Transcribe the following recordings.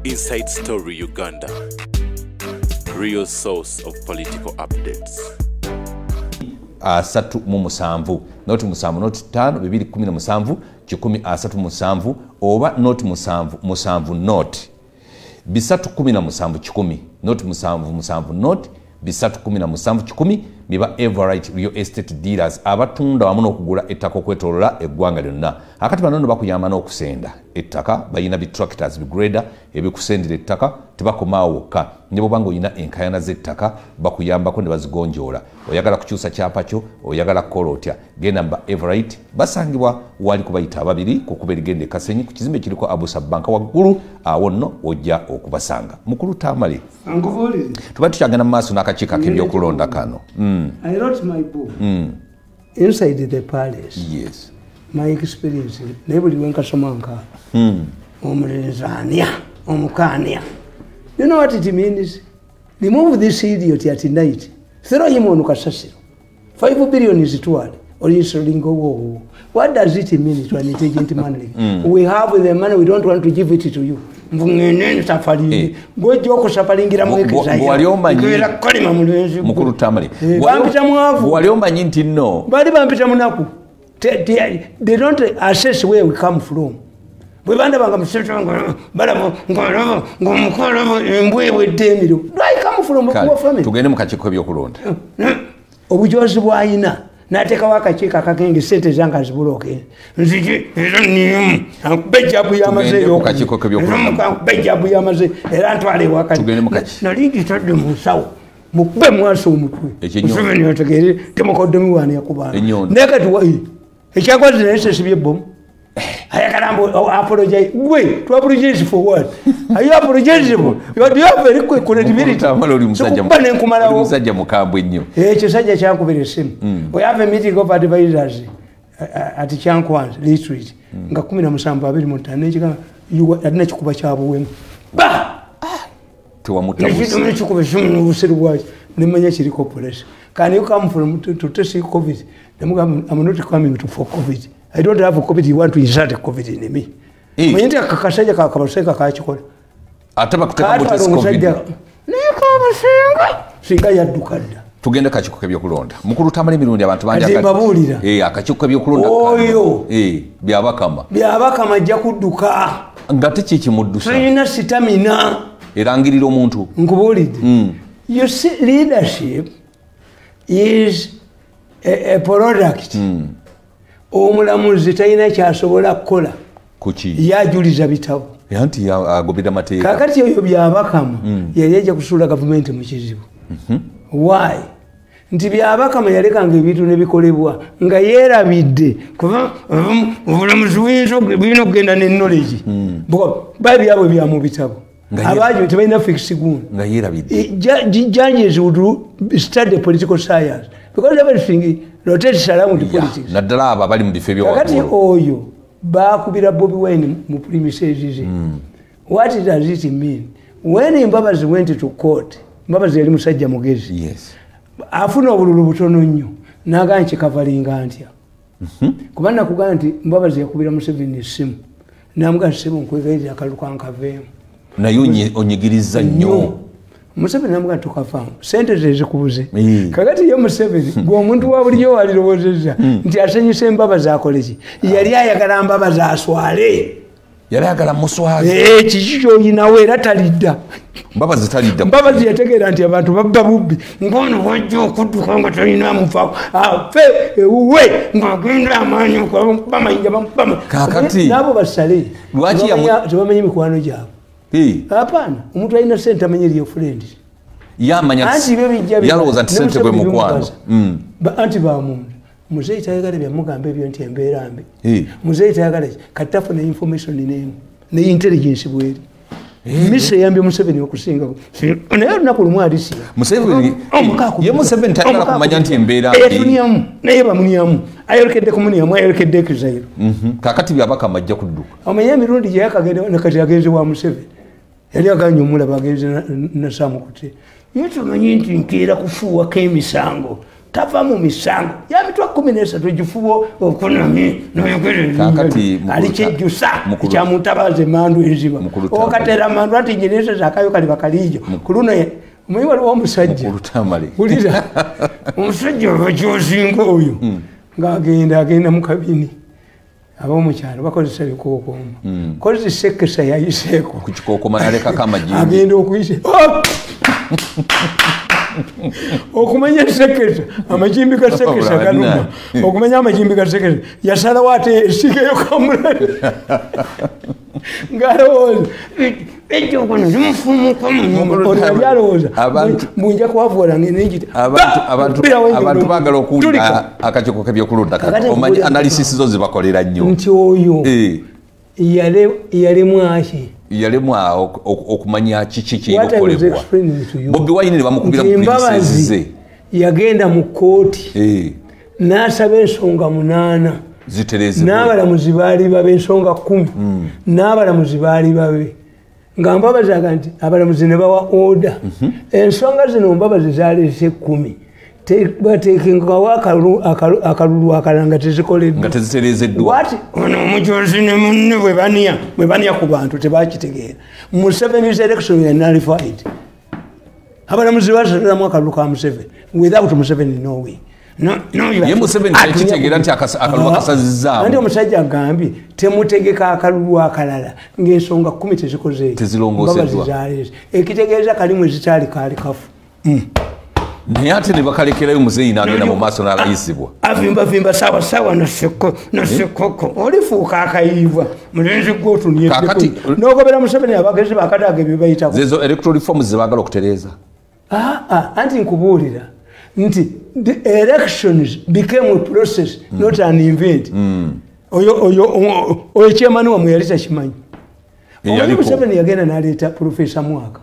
Inside Story Uganda, real source of political updates. 37 noti 7 noti 5 217 137 oba noti 7 7 noti 317 1 noti 7 7 noti 317 1 biba Everite Real Estate Dealers abatunda wamu n'okugula ettaka okwetoolola eggwanga lyonna. Akati bano nno bakuyamba n'okusenda ettaka, balina bi tractors, bi grader ebikusendera ettaka, tebakomaawo wokka. Ne bw'oba ng'olina enkayana z'ettaka bakuyambako ne bazigonjoola. Oyagala kukyusa kyapa kyo, oyagala kukola otya, genda mba Everite, basangibwa wali kubayita ababiri ku kkubo erigenda e Kasenyi ku kizimbe kiriko Abusa Bank waggulu, awo nno ojja okubasanga. Mukulu Tamale, tuba tukyagenda mu maaso n'akakiiko ak'ebyokulonda kano. I wrote my book inside the palace. Yes. My experience. Naye buli lwe nkasoma nkaaba. Omulenzi omukania. You know what it means? Remove this idiot at night. Throw him on kasasiro. 5 billion is twali. Or what does it mean to an intelligent man? We have the money, we don't want to give it to you. Mukulu Tamale, wali omanyi nti nno bali bampita munaku. They don't assess where we come from. Bwe bandabanga ng'omukolembwebwedde emiro. I come from a poor family. Tugende mu kakiiko k'ebyokulonda. Obujozi bw'ayina n'ateekawo akakiiko akakenge ssente zange azibuloke. Nziki era nnimu ankube ejjaabu y'amaze ankube ejjaabu y'amaze era ntwala ewaka. Nali ngitadde mu nsawo mukube mwasa omutwe. Museveni ategeere temukoddomi waani yakubaana. Naye kati ekyakwazi naye sesibye ebbomu. Ayagala mbu apologize. Gwe, to apologize for what? Are you apologizable? Do you have very quick credibility? Sikukuba ne nkumalawo. Musajja mukambwe nnyo. Ekisajja kyankubira essimu. We have a meeting of advisors at Kyankwanzi retreat. Nga 17 25 nekigamba alina kikuba kya buwemu. Ba! Tewamutabusa. Nekikuba essimu n'obusiru bwaki. Nemanya kiriko police. Can you come from to test COVID? Nemugamba I'm not coming to for COVID. I don't have a COVID, you want to insert a COVID in me. Mwenye akakasajja kakabaseka kakikola. Ate bakuteeka mu test COVID. Naye kabasenga singa yadduka dda. Tugende kakiiko k'ebyokulonda. Mukulu Tamale Mirundi abantu bangi akati. Mbabuulira. Akakiiko k'ebyokulonda. Oyo. Byabakama. Byabakama ajja kudduka. Nga teki ekimuddusa. Tulina stamina. Erangirira omuntu. Nkubuulidde. You see, leadership is a product. Omulamuzi talina kyasobola kukola. Kuki? Yajuliza bitabo. Anti agobera mateeka. Kakati oyo Byabakama yali ajja kusuula gavumenti mu kizibu. Why? Nti Byabakama yalekanga ebintu ne bikolebwa nga yeerabidde kuba obulamuzi bulina okugenda ne knowledge. Ba byabwe bya mu bitabo. Abajo tebalina fix gundi. Nga yeerabidde. Judges would study political science because everything rotates around the politics. Naddala abo abali mu bifo ebyowaggulu. Kakati oyo baakubira Bobi Wine mu premises ze. What does it mean? When Mbabazi went to court, Mbabazi yali musajja mugezi. Yes. Afuna obululu butono nnyo n'agamba nti kavalinga ntya. Kuba nakugamba nti Mbabazi yakubira Museveni essimu n'amugamba ssebo nkwegayirira akalulu kankaveemu. Naye onyigiriza nnyo. Museveni n'amugamba tukavaamu sente ze zikubuze. Kakati ye Museveni gwe omuntu wa bulijjo walirowoozezza nti asenyusa Embabazi akole ki? Yali ayagala Mbabazi aswale. Yali ayagala muswaze. Kiki ky'olinawo era talidda. Mbabazi talidda. Mbabazi yategeera nti abantu babba bubbi. Ngono bw'ojja okudduka nga tolina mufaako. Afe ewuwe ng'agenda amaanyi bamukuba amayinja bamukuba. Kaakati n'abo basale tebamanyi mikwano gyabwe. Hapana, omuntu alina ssente amanye eriyo friend. Yamanya yalowooza nti ssente gwe mukwano. Anti bamunda. Muzeeyi tayagala byamugamba ebyo nti embeera mbi. Muzeeyi tayagala ki? Kati tafuna information n'emu ne intelligence bweri. Misiri eyambye Museveni okusinga. Naye olunaku lumu alisiya. Museveni ye Museveni tayagala kumanya nti embeera mbi. Etunyamu naye bamunyamu. Ayolekedde kumunyamu, ayolekedde exile. Kakati Byabakama ajja kudduka. Omanye emirundi gye yakagenda nakati agenze wa Museveni. Yali aganye omulaba agenze na Sam Kute. Ye tumanyi nti nkeera kufuuwako emisango. Tava mu misango yamitwa 13 gifubo okunami kakati alikyejjusa kyamutabaze mandu enziba okatera mandu ati nyinese zakayo kali bakalijo kuluno muyi waliwo omusajja wulira omusajja ojozinga oyo ng'agenda agenda mu kabini ab'omukyalo bakozesa bikookoma kozesa ekesa yayiseeko ku kikookoma nalekako amajimbi agenda okuyise okumanya sekesa amajimbi ga sekesa galuma okumanya amajimbi ga sekesa yasalawo ate esigeyo kamulali ngalowooza ejokono munja kwavuola ngenjita abantu baagala okuwulira akakiiko k'ebyokulonda omanyi analysis zo zibakolera nnyo nti oyo yalemwaki yalemwa okumanya kiki kirikukolebwa. Bobi Wine ne bamukubira mu premises ze yagenda mu kooti n'asaba ensonga 8 ziterezebwe n'abalamuzi baali babe ensonga 10 n'abalamuzi baali babe nga Mbabazi aga nti abalamuzi ne bawa order ensonga zino Mbabazi zaleese 10 bateekengawo akalulu akalala tezikoleddwa nga tezitereezeddwa. Ono omujozi ne munne bwe baniya ku bantu tebakitegeera. Museveni's election ya nullified. Abalamuzi basaliramu akalulu ka Museveni without Museveni knowing. Ye Museveni tekitegeera nti akalulu akasazizzaamu. Anti omusajja agambye temutegeka akalulu akalala ng'ensonga 10 tezikoze tezirongooseddwa. Ekitegeeza kalimu ezitaali kaali kafu. Naye ate ne bakalekerayo muzeeyi n'agenda mu maaso n'alayisibwa. Avimbavimba sawa sawa nasekoko olifuuka akayiibwa mulenzi gw'otunyekati n'ogobera Museveni abagezi bakataaga ebyo bayitako. Zezo electoral reforms ze baagala okutereeza. Anti nkubuulira nti the elections became a process not an event. Oyo chairman wamwe yali takimanyi. Oyo Museveni yagenda n'aleeta Professor Mwaka.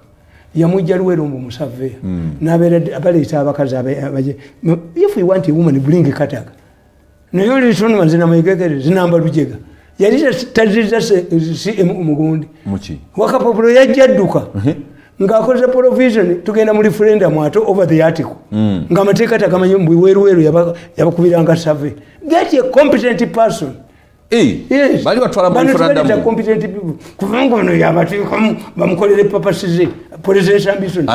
Yamujja Luwero mbu musaveya n'abeera abaleeta abakazi abaje. If we want a woman bring Kataga. Naye olisonwa nze namayegegere zinamba lujega. Yali taziza CM Mugundi. Muki? Wakapopulo yajja adduka. Ng'akoze provision tugenda mu referendum ate over the article. Ng'amateeka tagamanyi mbu weruweru yabakubiranga survey. Get a competent person. Yes. Bali batwala mu referendum. Competent people. Kubanga ono yabateekamu bamukolere purposes ze presidential ambition.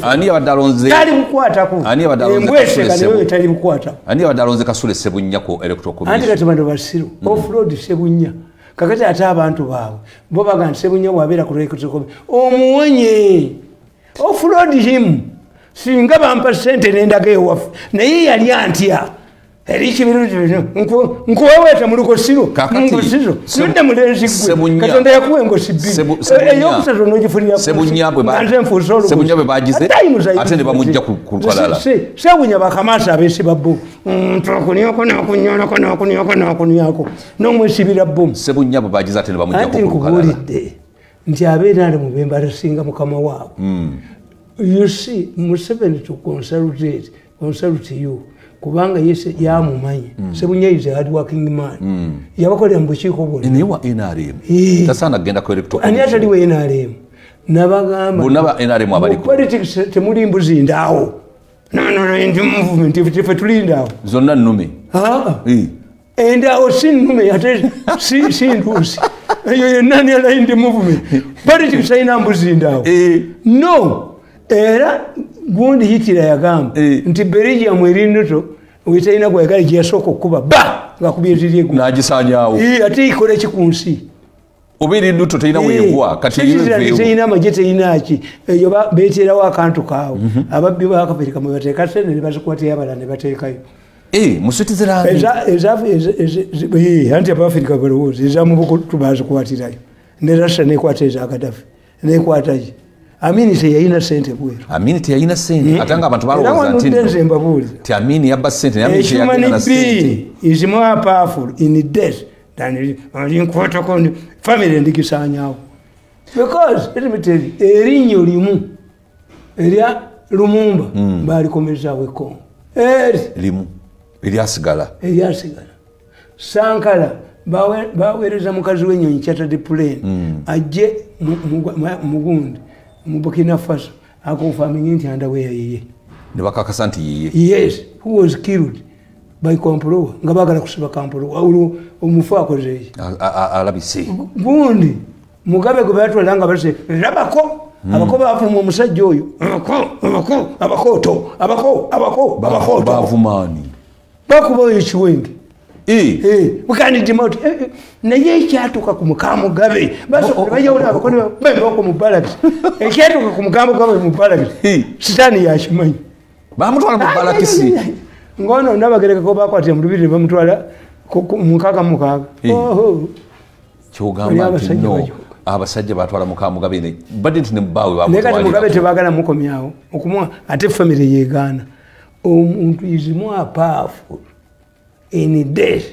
Ani yabadde alonze? Tali bukwatako. Ani yabadde alonze? Tali bukwatako. Ani yabadde alonze Kasule Ssebunya ku electoral commission? Anti kati bano basiru. Offroad Ssebunya. Kakati ate abantu baabwe bo baga nti Ssebunya bw'abeera ku electoral commission omuwonye. Offroad him. Singa bampa ssente n'endaga ewaffe. Naye yali antya. Nkuweweeta mu lukosiro ngosizo nodda mulenzi gwe Katonda yakuwa engosi bbiri eyokusatu n'ogifunira Ssebunya bwe bagize ate ne bamujja ku lukalala. Ssebunya bakamaaso abeesiba bo ntokunyako nakunyolako nakunyako nakunyako n'omwesibira bo. Ssebunya bwe bagize ate ne bamujja ku lukalala. Anti nkubuulidde nti abeera ali mu bembalasinga mukama waabwe. You see, Museveni to consult you. Kubanga yese yamumanyi Ssebunya is a hard working man. Yabakolera mu bukiiko bwonna. Naye wa NRM tasaana kugenda ku electoral commission. Ani atali wa NRM? Nabagamba bonna ba NRM abaliko. Politics temuli mbuzi ndaawo. No movement ife tuli ndaawo. Zonna nnume. Endaawo si nnume ate si nduusi. Eyo yonna ni aligned movement. Politics alina mbuzi ndaawo. No. Era gundi Hitler yagamba nti Belgium eri nto wetalina gwayagala gye yasooka okukuba ba ng'akubye eziri eggu n'agisaanyaawo. Ate ekola ki ku nsi? Oba eri nto terina weegwa kati eriyo terina amagye terina ki eyo beeteerawo akantu kaabwe ababbi ba Afrika mwe bateeka ssente ne bazikwatirayo abalala ne bateekayo. Mu Switzerland anti Abafirika balowooza eza Mobutu baazikwatirayo ne Russia n'ekwata eza Gaddafi n'ekwata ki. Amini teyalina ssente bweru. Amini teyalina ssente ate nga abantu balowooza nti nze mbabuulira nti Amini yabba ssente naye Amini teyagenda na ssente. Is more powerful in death than linkwatako family ndigisaanyaawo. Because let me tell you, erinnyo limu erya Lumumba baalikomezaawo e Congo. Eri limu eryasigala. Eryasigala. Sankara baweereza mukazi w'ennyonyi chartered plane ajje mugundi mu Burkina Faso akonfaminga nti andaweya yiye. Ne bakakasa nti yeye. Yes, who was killed by Kampolo, nga baagala kusiba Kampolo, olwo omufu akoze eki? Alabise. Gundi, Mugabe gwe batwala nga base, labako, abako bavuma omusajja oyo, abako, abako, abakoto, abako, abako, abakoto. Bavumaani. Bakuba oyo Kiwenge. Bukanidimoti. Naye ekyatuuka ku muka Mugabe. Basooka bajawula abako ne bembako mu balakisi. Ekyatuuka ku muka Mugabe mu balakisi. Sitaani yakimanyi. Bamutwala mu balakisi. Ngono Nabagereka bakwatira mu lubiri ne bamutwala mu 66. Oho. Kyogamba nti no. Abasajja batwala muka Mugabe ne badde nti ne bbaawe Naye kati bamutwalira. Mugabe tebaagala mukomyawo. Okumuwa ate family yeegaana. Omuntu is more powerful in death.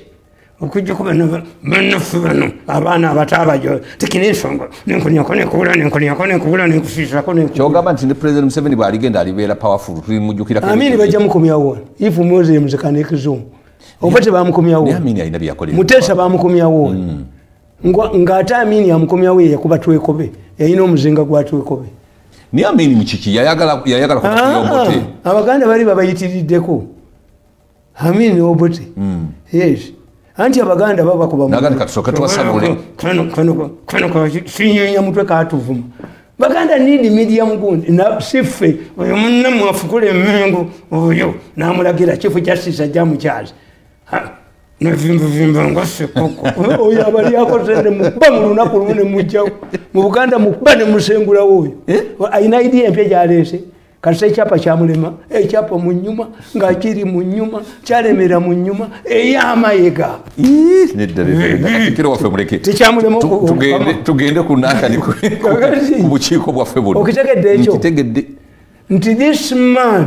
Okujjako bano bannaffe bano abaana abato abajo tekina ensonga nenkunyako nenkubula nenkunyako nenkubula nenkusiisako nenkubula. Kyogamba nti ne President Museveni bw'aligenda alibeera powerful tulimujjukira. Amini bajja mukomyawo wano. If Muslims can exhume. Oba tebamukomyawo. Naye Amini alina bye yakolera. Muteesa bamukomyawo wano. Ng'ate Amini amukomyawo ye yakuba Twekobe. Yalina omuzinga gwa Twekobe. Naye Amini mukiki yayagala kutuya Obote. Abaganda bali babayitiriddeko. Amini Obote. Yes. Anti Abaganda babakuba mu- Nagandi katusooke tubasabule. Kano, kano, kano, kano, sinyonya mutwe katuvuma. Baganda need medium gundi. Na siffe oyo munnammwe afukule emmengo oyo n'amulagira Chief Justice ajja mukyazi. Ha, nevimbavimba nga ssekoko. Oyo abali akoze ne mukuba mu lunaku lumu ne mujjawo. Mu Buganda mukuba ne musengulawo oyo. Alina idea empya gy'aleese. Kasita ekyapa kyamulema, ekyapa mu nnyuma, nga kiri mu nnyuma, kyalemera mu nnyuma, ey'amayega. Ii, nedda, nedda, katikkiro waffe muleke. Tekyamulema Tugende ku nankani Kakati. ku bukiiko bwaffe buno. Okitegedde ekyo? Nkitegedde. Nti this man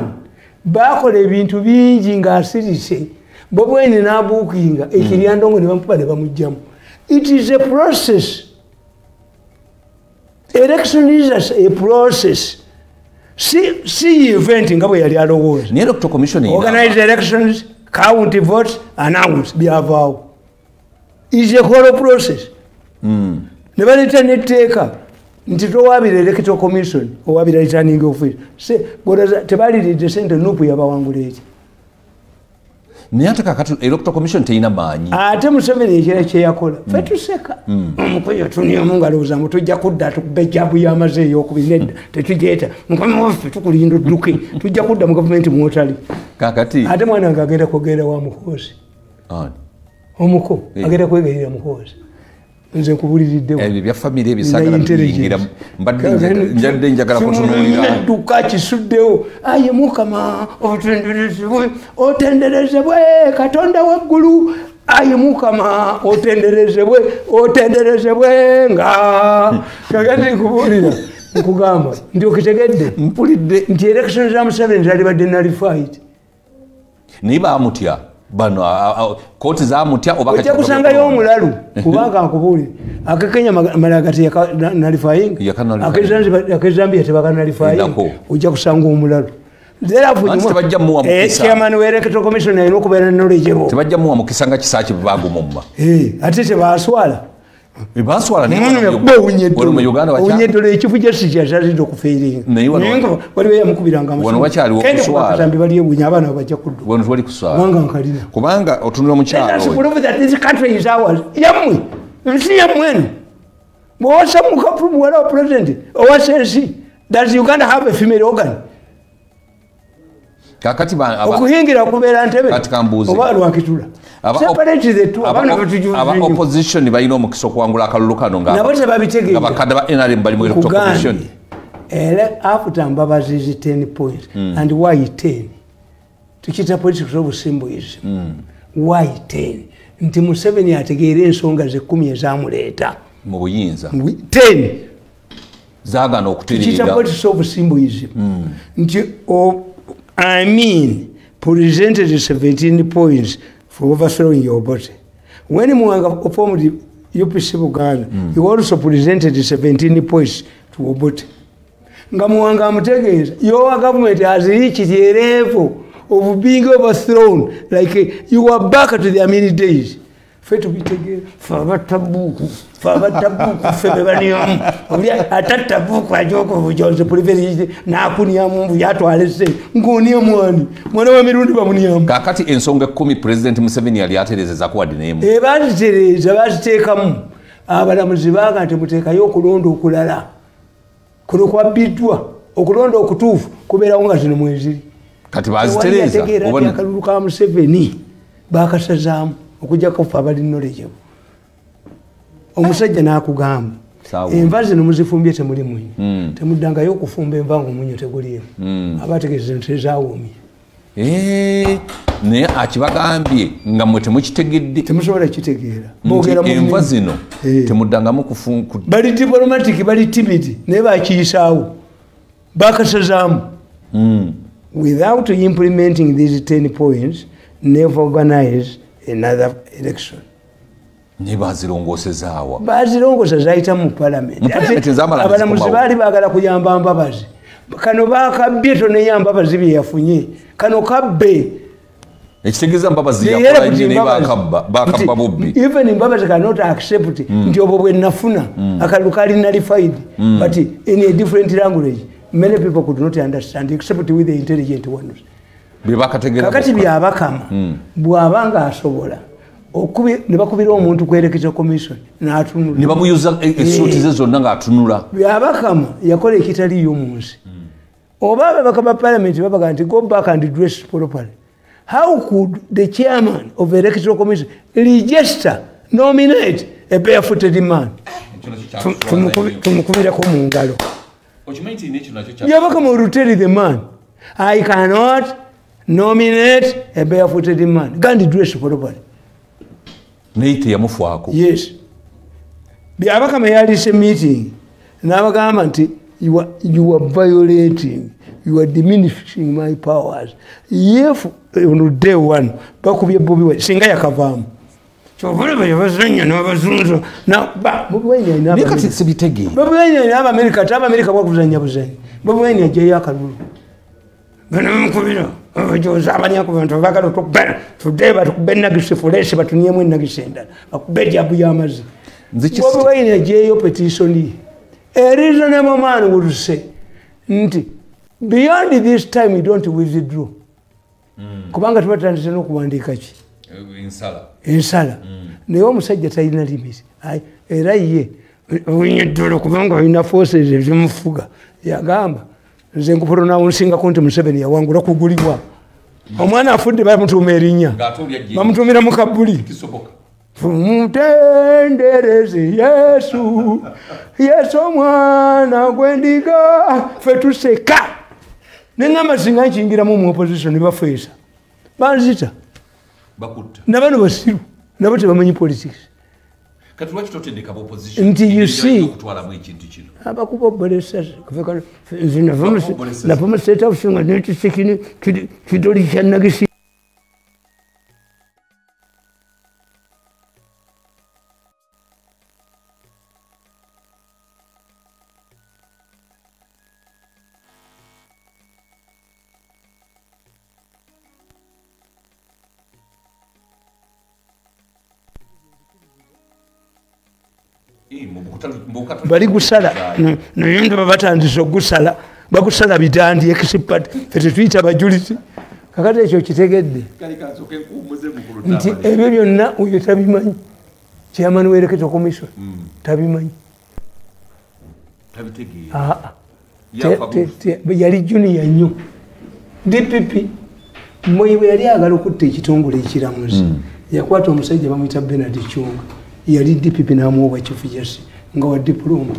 baakola ebintu bingi ng'asirise. Bobi Wine n'abuukinga ekiryandongo ne bamukuba ne bamuggyamu. It is a process. Election is a process. Si event nga bwe yali alowooza. Naye Electoral Commission erina Organize elections, count votes, announce, byavaawo. Is a whole process. Ne baleeta n'etteeka nti towaabira Electoral Commission, owaabira returning office. Se, goloza, tebaliridde ssente NUP yabawangula eki. Naye ate kaakati Electoral Commission terina maanyi. Ate Museveni ekira kye yakola. Ffe tuseka. Omukozi atunyamu ng'alowooza mbu tujja kudda tukube ejjaabu y'amazzi ey'okubiri nedda tetugyeta. Mukama waffe tukulinda odduke tujja kudda mu gavumenti mw'otali. Kaakati. Ate mwana wange agenda kwogera wa Muhoozi. Ani? Omuko agenda kwegayirira Muhoozi. Nze nkubuliriddewo. Ebyo bya famire ebisagala Nina biyingira. Mbadde njadde njagala kutunuulira. Nedduka kisuddewo. Ayi Mukama otenderezebwe, otenderezebwe Katonda w'eggulu. Ayi Mukama otenderezebwe, otenderezebwe nga. Kakati nkubuulira, nkugamba nti okitegedde. Mpulidde. Nti election za Museveni zalibadde nullified. Naye baamutya. Bano, kooti zaamutya oba Ojja kati kusangayo omulalu, kubanga nkubuulire. Akekenya Malaga nalifying. Yaka nalifying. Akezambia tebaka nalifying. Endako. Ojja kusanga omulalu. Therefore, Anti tebajja muwa mukisa. Chairman wa Electoral Commission alina okubeera knowledgeable. Tebajja muwa mukisa nga Kisaakye bwe baagumumma. Ate tebaaswala. Baaswala naye Mwana wano yakuba owunya wano mu eddolo. Uganda Owunya eddolo ekifo kya si kyazalidde okufeiringa. Naye wano Naye nga waliwo eyamukubiranga amasimu. Wano wakyaliwo Kende okuswala. ku Katambi bali ewunya abaana bajja kudduka. Wano tewali kuswala. Kubanga nkalina. Kubanga otunula omukyalo Let us oyo. prove that this country is ours. Yammwe. Ensi yammwe eno. Bw'owasa muka muwala wa president, owasa ensi. Does Uganda have a female organ? Kakati ba, aba, Okuhingira kubeera ntebe. Kati kambuuze. Oba lwakitula. Separate the two. Abaana batujuza Aba nnyo. opposition balina omukisa okuwangula akalulu kano nga Nabo tebabitegeera. nga bakadde ba NRM bali mu Electoral Nkugambye. Commission. Era after Mbabazi is 10 points. And why 10? Tukiyita politics of symbolism. Why 10? Nti Museveni ategeera ensonga ze 10 ezamuleeta. Mu buyinza. 10. Zaagaana okutereera. Tukiyita politics of symbolism. Nti Amin presented 17 points for overthrowing your body. When Mwanga formed UPC Buganda, he also presented 17 points to Obote. Nga Mwanga amutegeeza, your government has reached a level of being overthrown, like you are back to the Amin days. Ffe tubitegeera, ffe abattabuuku, ffe abattabuuku, ffe be banyamu. Oli atattabuuku ajooka obujonzi privilege n'akunyamu mbu yatwala essente. Ng'onyamu ani? Mwana wa mirundi bamunyamu. Kaakati ensonga 10 President Museveni yali atereezezaako wadde n'emu. Bazitereeza, baziteekamu. Abalamuzi baaga nti muteekayo okulonda okulala. Kuno kwabbiddwa. Okulonda okutuufu kubeerawo nga zino mweziri. Kati bazitereeza. Tewali akalulu ka Museveni baakasazaamu okuggyako ffe abali knowledgeable. Omusajja n'akugamba enva zino muzifumbye temuli munyo. Temuddangayo okufumba enva ng'omunnyo teguliimu. Aba ategeeza nti tezaawuumye. Naye akibagambye nga mmwe temukitegedde. Temusobola kitegeera. Enva zino temuddangamu kufunku. Bali diplomatic, bali timid, naye bakiyisaawo. Bakasazaamu. Without implementing these 10 points, never organize another election. Ne bazirongosezaawa. Bazirongoseza zayita mu parliament. Abalamuzi baali baagala kuyamba Mbabazi. Kano bakabbye toneyamba Mbabazi bye yafunye. Kano kabbe. Ekitegeeza Mbabazi yakola nnyo naye bakabba bubbi. Even Mbabazi cannot accept nti obwo bwe nafuna akalulu kali nullified, but in a different language. Many people could not understand except with the intelligent ones. Kakati byabakama bw'abanga asobola ne bakubira omuntu ku electoral commission n'atunula. Ne bamuyuza essuuti ze zonna ng'atunula. Byabakama yakola ekitaliiyo mu nsi. Oba ababaka ba parliament babaga nti go back and dress properly. How could the chairman of the electoral commission register, nominate a barefooted man? Tumukubirako mu ngalo. Byabakama will tell the man, I cannot nominate a barefooted man. Go and dress properly. Naye teyamufaako. Yes. Byabakama yalise meeting n'abagamba nti you are violating, you are diminishing my powers. If on day one bakubye Bobi Wine singa yakavaamu. Kyovule bazannya n'abazunzu na Bobi Wine alina Naye kati sibitegeera. Bobi Wine alina Abamerika, ate Abamerika bwakuzannya buzanyi. Bobi Wine aggyayo akalulu. Bano bamukubira abajozi abanyaku bantu baagala otukuba tudde batukube enagisi fuleesi batunyemu enagisi endala bakube ejabu y'amazzi. Bobi Wine aggyeyo petition ye. A reasonable man would say nti beyond this time you don't withdraw. Kubanga tuba tutandise n'okuwandiika ki? Ensala. Naye omusajja talina limit. Era ye winyeddolo kubanga alina forces ezimufuga. Yagamba nze nkupronouncinga nti Museveni yawangula kugulibwa. Omwana afudde bamutuuma erinnya. Bamutuumira mu kabuli. Tumutendereze Yesu, Yesu omwana gw'endiga, ffe tuseka. Neŋŋamba singa nkiyingiramu mu opposition ne bafeesa. Banzita. Bakutta. Na bano basiru, nabo tebamanyi politics. Kati lwaki totendeka opposition? Nti you see, okutwalamu ekintu kino. Abakuba obolesa, nze nava mu State House nga neetisse kidoli kya nagisi. Bali gusala naye ndaba batandise ogusala bagusala bitandi expert ffe tetuyita bajulizi. Kakati ekyo kitegedde nti ebyo byonna oyo tabimanyi. Chairman wa electoral commission tabimanyi. Yali junior nnyo. DPP Moi bwe yali ayagala okutta ekitongole ekiramuzi yakwata omusajja bamuyita Bernard Kyunga. Yali DPP n'amuwa chief justice nga wa diploma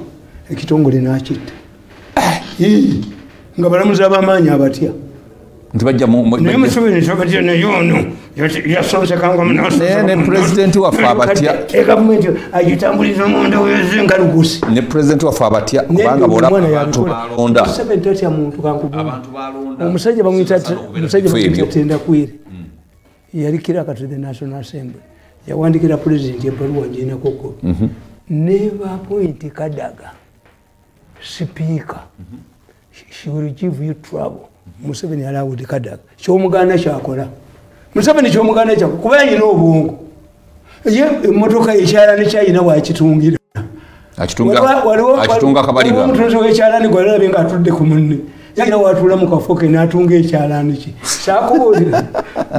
ekitongole n'akitta. Nga balamuzi ab'amaanyi abatya. Nti bajja mu naye Museveni tabatya naye ono yasonsekanga ne president waffe abatya. Gavumenti agitambuliza munda weze nga lugusi. Ne president waffe abatya kubanga bw'olaba abantu balonda. Museveni tatya muntu kankubuulire. Abantu balonda. Omusajja bamuyita Tendakwire. Yali kiraka to the National Assembly. Yawandikira president ebbaluwa nginako ko. Never appoint Kadaga speaker. She will give you trouble. Museveni allowed Kadaga. Kyomuganda kyakola. Museveni kyomuganda kyakola kuba yalina obwongo. Ye emmotoka ekyalani kyayina wakitungira. Akitunga kabaliga. Omutunzi w'ekyalani gwalabye nga atudde ku munne. Yalina watuula mu kafo ke n'atunga ekyalani kye. Saakubuulira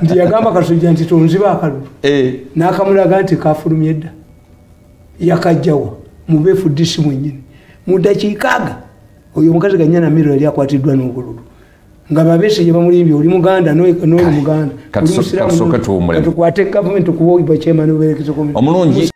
nti yagamba Kasujja nti tonziba akalulu. N'akamulaga nti kafulumye dda. Yakajjawa mu BFDC mwennyini. Mu ddakiika aga oyo omukazi Ganyana Miro yali akwatiddwa n'obululu. Nga babese gye bamulimbye oli Muganda n'oli Muganda. Kati tuwummulemu. Katukwate gavumenti okuwa chairman w'ekiso Omulungi.